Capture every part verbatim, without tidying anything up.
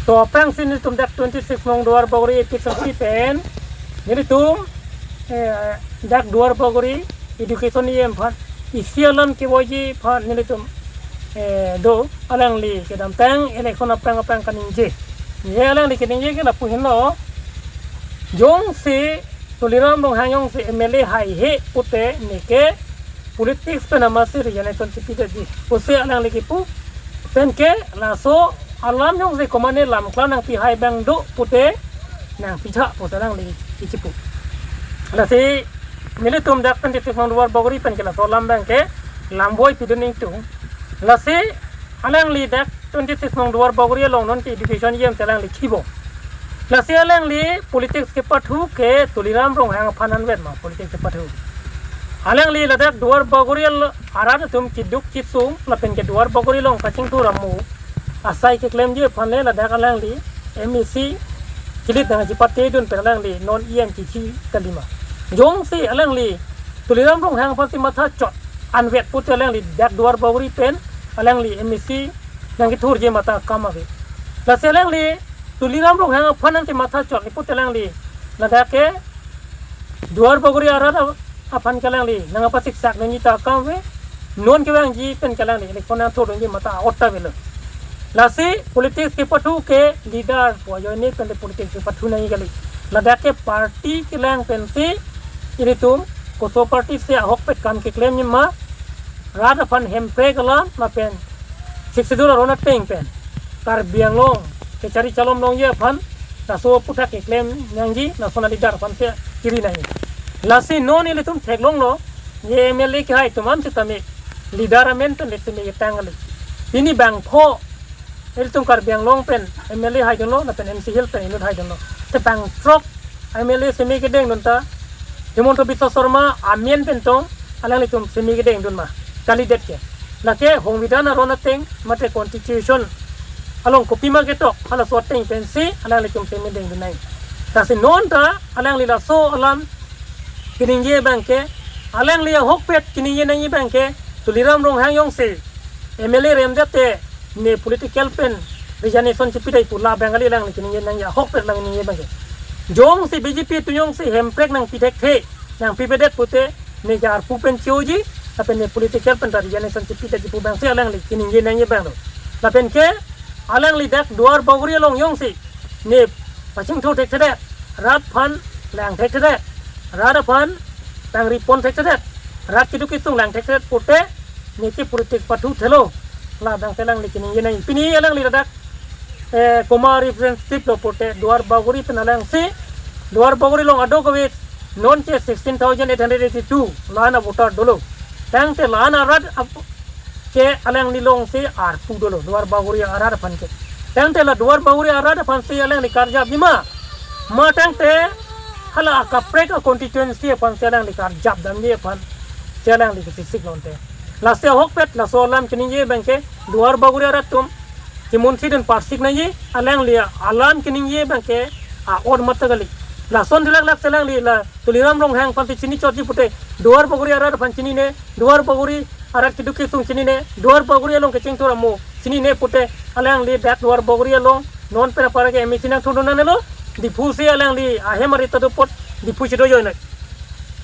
To aphrangsi nelitum dak twenty-six nong Duarbagori A P S C pen nelitum, eh, dak Duarbagori education E M aphan isi alam kevoiji aphan nelitum, eh, do alangli kedamtang election aphrang aphrang kaningje. Ye alangli keningje ke lapu henlo. Jongsi Tuliram Ronghang jongsi M L A haihe pute neke politics pen amatsi resignation chepidetji pusi alangli kipu. Penke laso alam jongsi komane lamklam nangpihai abang do pute nangpitha pusi alangli kichipu. Lasi nelitum dak twenty-six nong Duarbagori penke laso alam abangke lamvoi pidun ingtung. Lasi alangli dak twenty-six nong Duarbagori along non ke education E M si alangli kibo. Lasi alangli politics kepathu ke Tuliram Ronghang aphan anvet ma politics kepathu. Alangli ladak Duarbagori al-, arat atum keduk kesung lapen ke Duarbagori along kachingthur amo asai keklemji aphan le ladak alangli M A C kilit nangchipatedun pen alangli non E M kithi kalima. Jongsi alangli Tuliram Ronghang aphansi mathachot anvet pute alangli dak Duarbagori pen alangli M A C nangkethurji mata akam ave. Lasi alangli Tuliram Ronghang aphan nangsi mathachot ni pute alangli ladak ke Duarbagori arat a-, aphan ke alangli nangpasiksak nangji ta akam ave. Non kevangji pen ke alangli election nangthurdunji mata ot ta avelo. Lasi politics kepathu ke leader pu ajoine pen politics kepathu nangji kali. Ladak ke party kelang pensi ilitum koso party si ahokpet kam keklemji ma, rat aphan hemprek alam lapen Sixth Schedule aron ateng pen Karbi Anglong kechari chalom longji aphan laso aputhak keklem nangji, laso a-leader aphansi kiri nangji. Lasi non ilitum theklonglo, ye M L A kehai atum an sitame leader amen pen le seme ketang kali. Pini bangpho ilitum Karbi Anglong pen M L A haidunlo lapen M C Hill pen inut haidunlo. Te bangthrok M L A seme kedengdun ta Himanta Biswa Sarma amen pen tong alanglitum seme kedengdun ma kalidet ke. Lake hongvidan aron ateng mate constitution along kopima ketok halaso ateng pensi alanglitum seme dengdun nai. Lasi non ta alangli laso alam keningje abangke, alangli ahokpet keningje nangji abangke, Tuliram Ronghang jongsi M L A remdet te ne political pen resignation chepidai pu la abang kali alangli keningje nangji, ahokpet alam keningje abangke. Jongsi B J P atum jongsi hemprek nangpi thekthe, nangpipedet pute, ne ke arpu pen choji, lapen ne political pen ta resignation chepidetji pu abangsi alangli keningje nangji abang lo. Lapen ke alangli dak Duarbagori along jongsi ne pachingthur thekthedet, rat aphan lang thekthedet, rat aphan pangri pon thekthedet, rat keduk kesung lang thekthedet pute, ne ke politics pathu thelo. La abangsi alangli keningje nangji. Pini alangli ladak, eh, komat representative lo pute Duarbagori pen alangsi, Duarbagori along adok kave non ke sixteen thousand eight hundred eighty-two la-an a-voter dolo. Tangte la-an arat ap-, ke alangli alongsi arpu dolo, Duarbagori arat aphan ke. Tangte la Duarbagori arat aphansi alangli karjapji ma, ma tangte hala akaprek a-constituency aphansi alangli karjap damji aphansi alangli kesisik lonte. Lasi ahokpet laso alam keningje abangke Duarbagori arat atum kemunthidun parsik nangji, alangli alam keningje abangke a-or mata kali. Lason thilak lak si alangli la Tuliram Ronghang aphansi chini chotji pute, Duarbagori arat aphan chinine, Duarbagori arat keduk kesung chinine, Duarbagori along kechingthur amo chinine pute, alangli dak Duarbagori along non pen apar ke M A C nangthurdun nangnelo, Diphu si alangli ahem arit ta do apot Diphu si dojoine.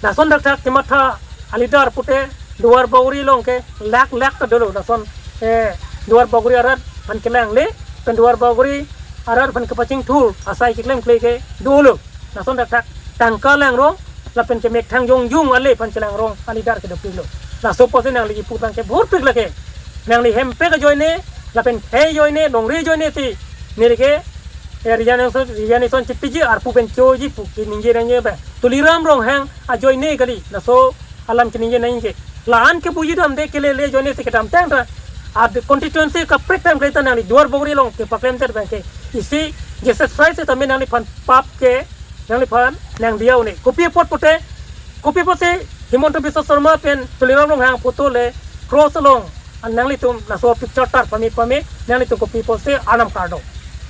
Lason thakthak kematha a-leader pute Duarbagori along ke lak lak ta dolo, lason, eh, Duarbagori arat aphan kelang le, pen Duarbagori arat aphan kepachingthur asai keklemkle ke dolo. Lason thakthak tangka langrong lapen ke methang jongjung ale aphan chelangrong a-leader ke dopiklo. Laso apotsi nangli kipu abangke bhurpik lake. Nangli hemprek ajoine lapen khei ajoine, longri ajoine si neli ke, eh, resignation, resignation chepiji arpu pen choji pu keningje nangji abang. Tuliram Ronghang ajoine kali laso alam keningje nangji ke. La-an kepuji damde kelele ajoine si kedamtang ta, ad constituency kaprek tang kali ta nangli Duarbagori along kepaklemdet abangke isi Jesus Christ sitame nangliphan pap ke nangliphan nangdiya un-e. Kopi apot pute, kopi apotsi Himanta Biswa Sarma pen Tuliram Ronghang photo le cross along an nanglitum laso picture tar pame pame nanglitum kopi apotsi arnam kardo?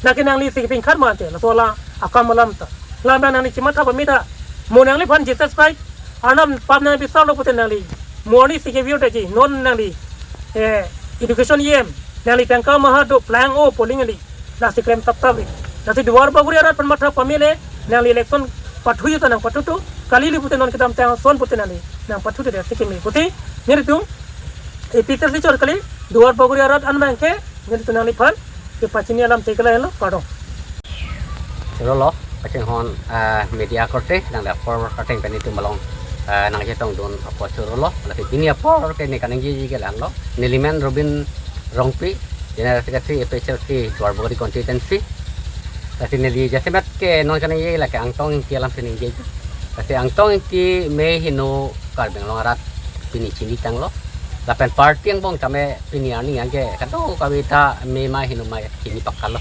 Nangke nanglisi kepingkhat ma ante laso la akam alam ta. La abang nangli chimatha pame tha. Mo nangliphan Jesus Christ arnam pap nangpisarlo pute nangli, mo arnisi kevirdet ji, non nangli, eh, education E M, nangli tangka maha do, plang o, polling ali. Lasi klem tap tap ri. Lasi Duarbagori arat aphan matha pamele, nangli election pathu jota nangpathutu, kali li pute non kedamtang ason pute nangli nangpathutu de, si keme. Pute nelitum A P H L C chor kali, Duarbagori arat an abangke nelitum nangliphan kepachini alam te ke lahelo, kardom. Choro lo, kachinghon, ah, media korte, nang da apor kateng pen itum along, ah, nangchetongdun apor choro lo, lasi pini apor ke ne kaningjeji ke la-an lo, neli men Robin Rongpi, General Secretary A P H L C Duarbagori Constituency. Lasi neli jasemet ke non kaningje lake Angtong Ingti alam si ningje. Lasi Angtong Ingti me heno Karbi Anglong arat pini chinitanglo. Lapen party angbong tame pini arni anke kadokave ta me ma heno ma chini pakalo.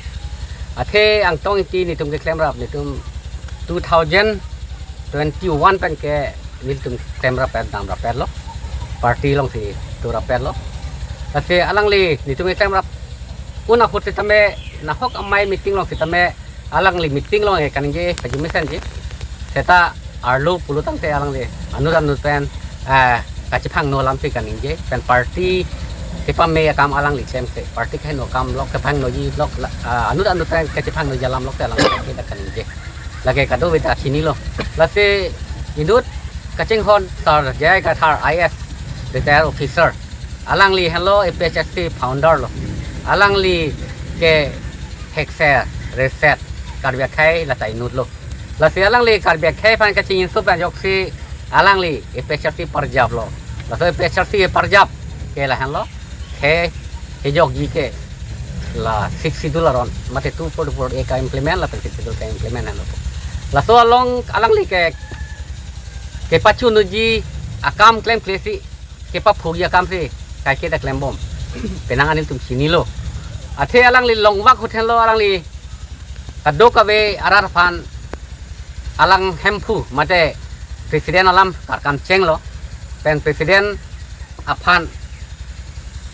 Athe Angtong Ingti netum keklemrap netum two thousand twenty-one pen ke nelitum klemrap pen damrap pen lo. Party alongsi turap pen lo. Lasi alangli netum keklemrap un ahut sitame nahok amei meeting along sitame alangli meeting along ke kaningje pajum mesenji. Seta arlo pulo tangte alangli anut anut pen, eh, kachephangno alam si kaningje pen party kepame akam alangli klemkle, party kaheno akam lok kephangnoji lok la, ah, anut anut pen kachephangnoji alam lok te alangli ke ta kaningje. Lake kadokave ta chinilo. Lasi inut kachinghon Sir J I Kathar I A S retired officer. Alangli henlo A P H L C founder lo. Alangli ke hekse reset Karbi akhei lata inut lo. Lasi alangli Karbi akhei aphan kachingjinso pen ajoksi alangli A P H L C parjap lo. Laso A P H L C parjap ke lahenlo, khei kejokji ke la Sixth Schedule aron, mate two forty-four A ka implement lapen Sixth Schedule ka implement henlo. Laso along alangli ke kepachunji akam klemkle si, kepaphuji akam si kaike ta klembom, penang aningtum chinilo. Athe alangli longvak ahut henlo alangli kadokave arat aphan alang hemphu mate president alam karkam chenglo, pen president aphan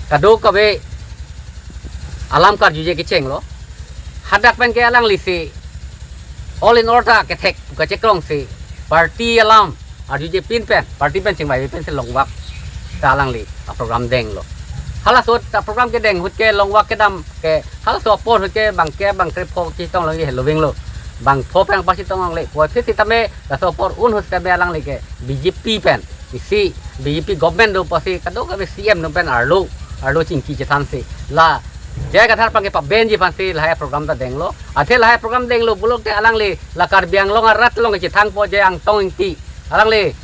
kadokave alam karjuje kechenglo. Hadak pen ke alangli si all in all ta kethek kachekrong si party alam arjuje pin pen, party pen chingvai pen si longvak ta alangli aprogram denglo. Halaso ta program kedeng ahut ke longvak kedam ke halaso apor ahut ke bang ke bang krepho chetong longji heloving lo. Bang pho pen pa chetong longle. Puvoiphit sitame laso apor un ahut sitame alangli ke B J P pen isi B J P government do pusi kadokave C M atum pen arlo arlo chingki chethan si la J I Kathar aphan kepabenji aphan si lahai program ta denglo. Athe lahai program denglo pulote alangli la Karbi Anglong arat along kachethangpo je Angtong Ingti alangli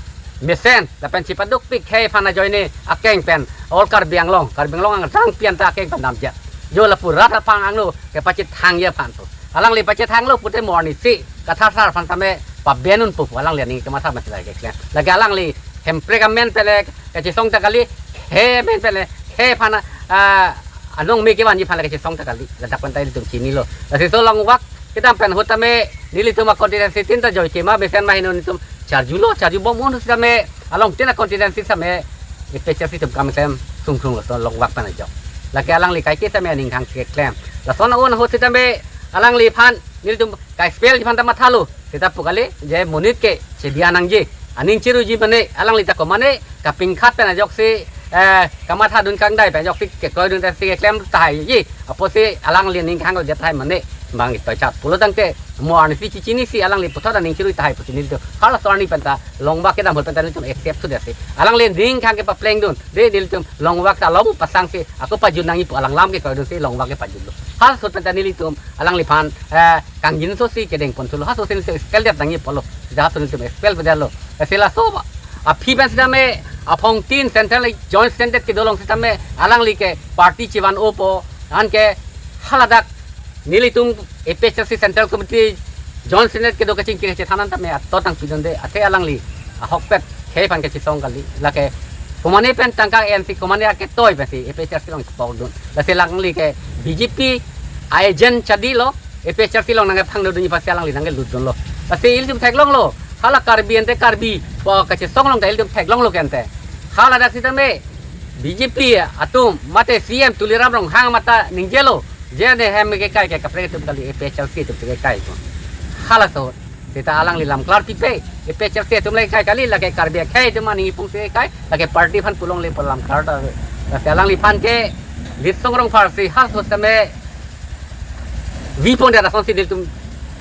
mesen lapen chipadukpik khei aphan ajoine akeng pen all Karbi Anglong, Karbi Anglong angdang pian ta akeng pen damjat. Jo lapu rat aphan angno kepachethangji aphan pu. Alangli pachethanglo pute mo arnisi Kathar sar aphan tame pabenun pu pu alangli aning kematha masi lake keklem. Lake alangli Hemprek amen pen le kachesong ta kali, khei amen pen le, khei aphan, ah, anong me kevanji aphan le kachesong ta kali. Ladak pen ta ilitum chinilo. Lasi laso longvak kedam pen ahut tame nelitum a constituency tin ta joike ma mesen ma heno netum charjulo, charjubom un ahut sitame along tin a constituency sitame A P H L C atum kam klem sungkrung laso longvak pen ajok. Lake alangli kaike sitame aning khang keklem. Lason un ahut sitame alangliphan nelitum ka-expel ji aphan ta mathalo. Seta pu kali je monit ke chediya nangji, aning chiruji mane, alangli ta ko mane kapingkhat pen ajoksi, eh, kamathadun kangdai pen ajoksi kekroidun ta si keklem tahai ji. Apotsi alangli aning khang kejat tahai mane bang itoi chat pulo tangte mo arnisi chechinisi alangli puthot aning chiru tahai pusi nelitum halaso arni pen ta longvak kedam ahut pen ta nelitum accept sudah si. Alangli aning khang kepaplengdun, de nelitum longvak ta lom pasang si ako pajun nangji pu alang lam kekroidun si longvak kepajunlo. Halaso ahut pen ta nelitum alangliphan, eh, kangjinso si kedengpon thulo, halaso si nelitum expel det nangji pulo. Seta halaso nelitum expel pedetlo. Lasi laso aphi pen sitame aphong tin central joint senate kedo along sitame alangli ke party chevan-opo, anke haladak nelitum A P H L C central committee joint senate kedo kachingki kachethan an tame atot nangpidunde, athe alangli ahokpet khei aphan kachesong kali. Lake komane pen tangka A N C komane aketoi pensi A P H L C along chepokdun. Lasi alangli ke B J P a-agent chadilo, A P H L C along nangkephangno dunji aphansi alangli nangkelutdunlo. Lasi ilitum theklonglo, hala Karbi ante Karbi pu kachesong along ta ilitum theklonglo ke ante. Haladak sitame B J P atum mate C M Tuliram Ronghang mate ningjelo, je ne hem kekai ke kaprek atum kali, A P H L C atum kekai ko. Halaso seta alangli lam klar pipe, A P H L C atum le kai kali, lake Karbi akhei atum aning ipung si kai, lake party aphan pulongle pu lam klar ta. Lasi alangliphan ke Litsong Rongphar si halaso sitame vi pon dia lason si nelitum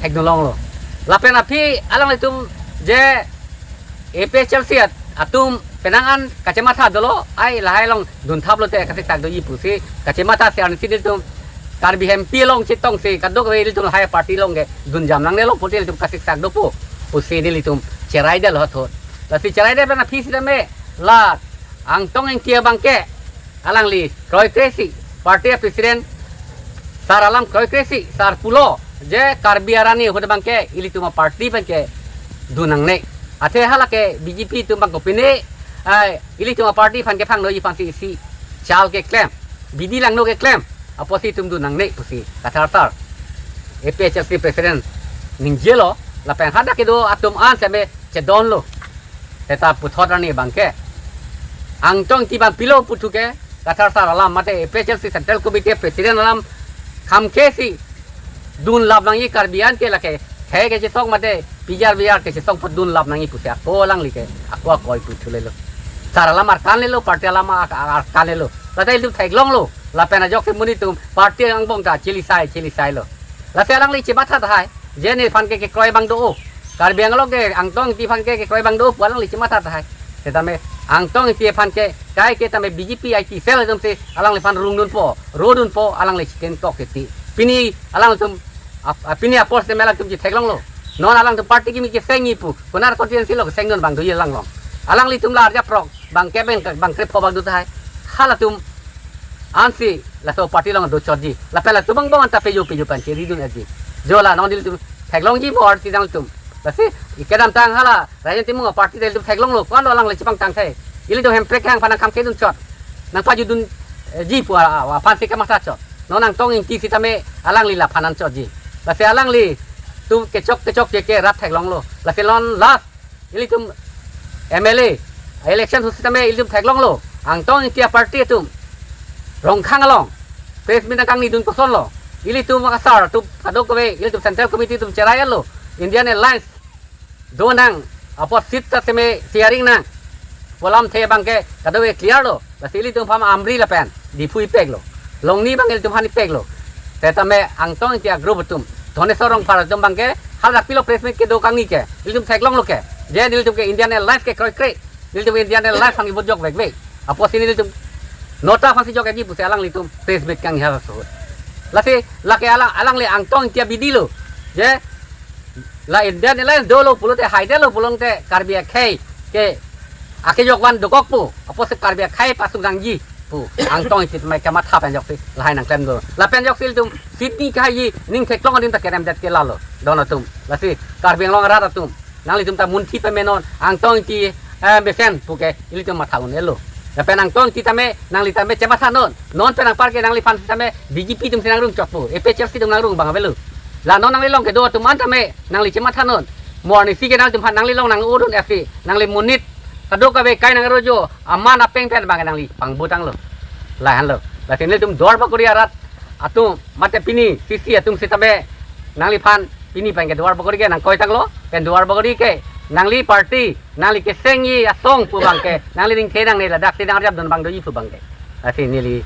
thekdun longlo. Lapen aphi alanglitum je A P H L C at-, atum penang an kachematha dolo, ai lahai along dunthap lote kasiksak doji pusi kachematha si arnisi nelitum Karbi Hempi along chetong si kadokave nelitum lahai party along ke dunjam nangne long pulote nelitum kasiksak dopo pusi nelitum cherai detlo thot. Lasi cherai det pen aphi sitame la Angtong Ingti abangke alangli kroikre si party president sar alam kroikre si sar pulo je Karbi arni ahut abangke ilitum aparty pen kedun nangne. Athe hala ke B J P atum abang kopine, ai, ilitum aparty aphan kepangnoji aphansi isi chal keklem, bidi langno keklem apotsi itum dun nangne pusi Kathar sar, A P H L C president ningjelo. Lapen hadak kedo atum an seme chedonlo. Seta puthot arni abangke Angtong Ingti abang pilo puthu ke Kathar sar alam mate A P H L C Central Committee President alam kham ke si dun lap nangji, Karbi an ke lake khei kechesong mate pijar bijar kechesong apot dun lap nangji pusi ako alangli ke ako akoi puthu lelo. Sar alam arkan lelo, party alam ak-, ak-, arkan lelo. Lata ilitum theklonglo. Lapen ajoksi monit atum party angbong ta chili sai, chili sailo. Lasi alangli chematha tahai je neliphan ke kekroi abang do-o, Karbi Anglong ke Angtong Ingti aphan ke kekroi abang do-o pu alangli chematha tahai. Setame Angtong Ingti aphan ke kai ke tame B J P I T cell atum si alangliphan rungdunpo, rodunpo, alangli chitin tok keti. Pini alangtum ap-, a, pini apor sitame alangtum chetheklonglo. Non alangtum party kimi kesengji pu, konar constituency lo kesengdun abang doji alanglong. Alanglitum la arjap rok abangke bang, bang krepho abang do tahai. Halatum ansi laso party along dochotji. Lapen latum angbong anta pejo pejo pen cheridun etji. Jo la non nelitum theklongji bor si nangtum. Lasi kedamtang hala Rajen Timung aparty ta ilitum theklonglo. Ko-an do alangli chepangtang the. Ilitum Hemprek kehang aphan nangkham kedun chot, nangpajudun, eh, ji pu a, a, aphansi kematha chot. Non Angtong Ingti sitame alangli laphan anchotji. Lasi alanglitum kechok kechok ke ke rat theklonglo. Lasi non last ilitum M L A election ahut sitame ilitum theklonglo. Angtong Ingti aparty atum Rongkhang along press meet nangkangnidun kosonlo. Ilitum asar atum kadokave ilitum Central Committee atum cherai-etlo. Indian Alliance do nang apot seat ta seme sharing nang pu alamthe abangke kadokave clear lo. Lasi ilitum aphan Amri lapen Diphu ipeklo. Longni abang ilitum aphan ipeklo. Setame Angtong Ingti a-group atum, Dhoneswar Rongphar atum abangke hadak pilo press meet kedo kangni ke ilitum theklonglo ke, je nelitum ke Indian Alliance ke kroikre, nelitum ke Indian Alliance aphan ke vote jokvekve. Apotsi nelitum nota aphansi jokji pusi alanglitum press meet kangni halaso ahut. Lasi lake alang, alangli Angtong Ingti abidi lo. Je la Indian Alliance dolo pulote, haidetlo pulote Karbi akhei ke akejok van dokok pu, apotsi Karbi akhei pasung nangji pu Angtong Ingti sitame kematha pen ajoksi lahai nangklemdun. Lapen ajoksi ilitum seat ni kahaiji ning theklong adin ta kerem det ke lalo don atum. Lasi Karbi Anglong arat atum, nanglitum ta munthi pamenon, Angtong Ingti, eh, mesen puke ilitum matha un-elo. Lapen Angtong Ingti tame nangli tame chemathanon. Non pen anpar ke nangliphan sitame B J P atum si nangrung chot pu, A P H L C atum nangrung abang avelo. La non nangli along kedo atum an tame nangli chemathanon. Mo arnisi ke nangtum aphan nangli along nang-odun esi, nangli monit kadokave kai nangrojo aman apeng pen abang nangli pangbutanglo. Lahenlo. Lasi nelitum Duar Bagori arat atum mate pini C C atum sitame nangliphan pini pen ke Duar Bagori ke nangkoitanglo, pen Duar Bagori ke nangli party, nangli kesengji asong pu abangke nangli ningthe nangne, ladaksi nang arjapdun abang doji pu abangke. Lasi neli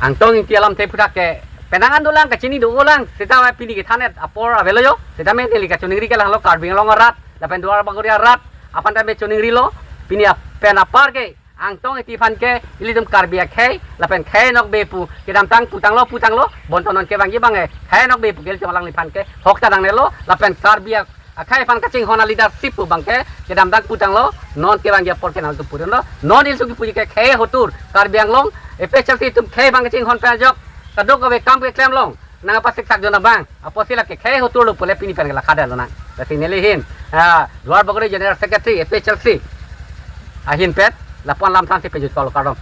Angtong Ingti alamthe aphuthak ke penang an dolang, kachini do-olang, seta pini kethan-et apor avelo jo. Setame neli kachiningri ke lahelo, Karbi Anglong arat lapen Duar Bagori arat aphan tame chiningrilo. Pini ap-, pen apar ke Angtong Ingti aphan ke ilitum Karbi akhei lapen khei nokbe pu kedamtang putanglo, putanglo, bonta non kevangji abang, eh, khei nokbe pu ke ilitum alangliphan ke hok ta nangnelo. Lapen Karbi ak-, akhei aphan kachinghon a-leadership pu abangke kedamtang putanglo, non kevangji apor ke nangtum pudunlo. Non ilitum kipuji ke khei hotur, Karbi Anglong A P H L C atum khei abang kachinghon pen ajok kadokave kam keklem long nangpasiksak dun abang, apotsi lake khei hotur lo pule pini pen ke la khadalo nang. Lasi neli ahin, ah, Duar Bagori General Secretary A P H L C ahin pen lapu-an lam thansi pejut kalo, kardom.